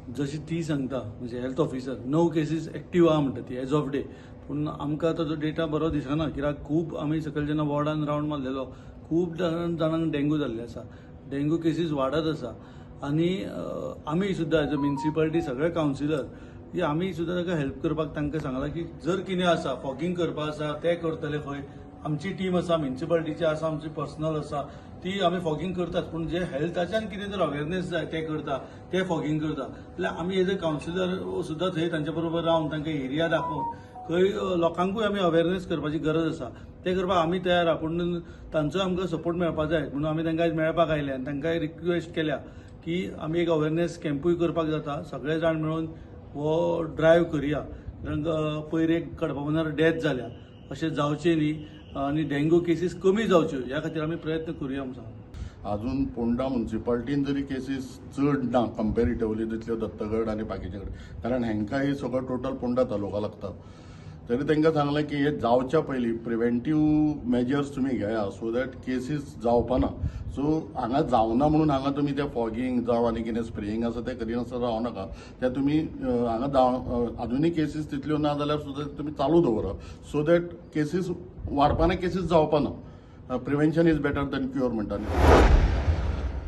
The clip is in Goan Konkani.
जशी ती सांगता, म्हणजे हेल्थ ऑफिसर, णव केसीस एक्टीव आहा म्हणटा ती एज ऑफ डे. पूण आमकां ताजो डेटा बरो दिसना, कित्याक खूब आमी सकयल जेन्ना वॉर्डान रावंड मारलेलो, खूब जाणांक डेंगू जाल्ले आसा. डेंगू केसीस वाडत आसा आनी आमी सुद्दां एज अ म्युनिसिपालिटी, सगळे कावन्सिलर की आमी सुद्दां ताका हेल्प करपाक तांकां सांगलां की जर कितें आसा, फॉगिंग करपा आसा, तें करतले. खंय आमची टीम आसा, म्युनिसिपालिटीची आसा, आमची पर्सनल आसा, ती आमी फॉगिंग करतात. पूण जे हेल्थाच्यान कितें जर अवेरनेस जाय, तें करता, ते फॉगिंग करता. जाल्यार आमी एज अ कावन्सिलर सुद्दां थंय तांच्या बरोबर रावन, तांकां एरिया दाखोवन, खंय लोकांकूय आमी अवेरनेस करपाची गरज आसा, तें करपाक आमी तयार आहा. पूण तांचो आमकां सपोर्ट मेळपा जाय म्हणून आमी तांकां आयज मेळपाक आयले आनी तांकांय रिक्वेस्ट केल्या की आमी एक अवेरनेस कॅम्पूय करपाक जाता. सगळे जाण मेळून हो ड्रायव्ह करुया, कारण पयर एक कडपाबंदार डेथ जाल्या. अशें जावचें न्ही आनी डेंगू केसीस कमी जावच्यो, ह्या खातीर आमी प्रयत्न करुया म्हूण सांगता. अजून पोंडा मुन्सिपाल्टीन जरी केसीस चड ना कंपेरिटिवली तितल्यो दत्तगड आनी बाकीचे कडेन, कारण हेंकां ही सगळो टोटल पोंडा तालुका लागता. तरी तांकां सांगलें की हे जावच्या पयलीं प्रिवेंटीव मेजर्स तुमी घेया, सो that cases जावपाना. सो हांगा जावना म्हणून हांगा तुमी ते फॉगिंग जावं आनी कितें स्प्रेईंग आसा तें करिनासतना रावं नाका. ते तुमी हांगा जाव अजुनूय केसीस तितल्यो ना जाल्यार सुद्दां तुमी चालू दवरा, सो that cases वाडपाना, केसीस जावपाना. Prevention is better than cure म्हणटा न्ही.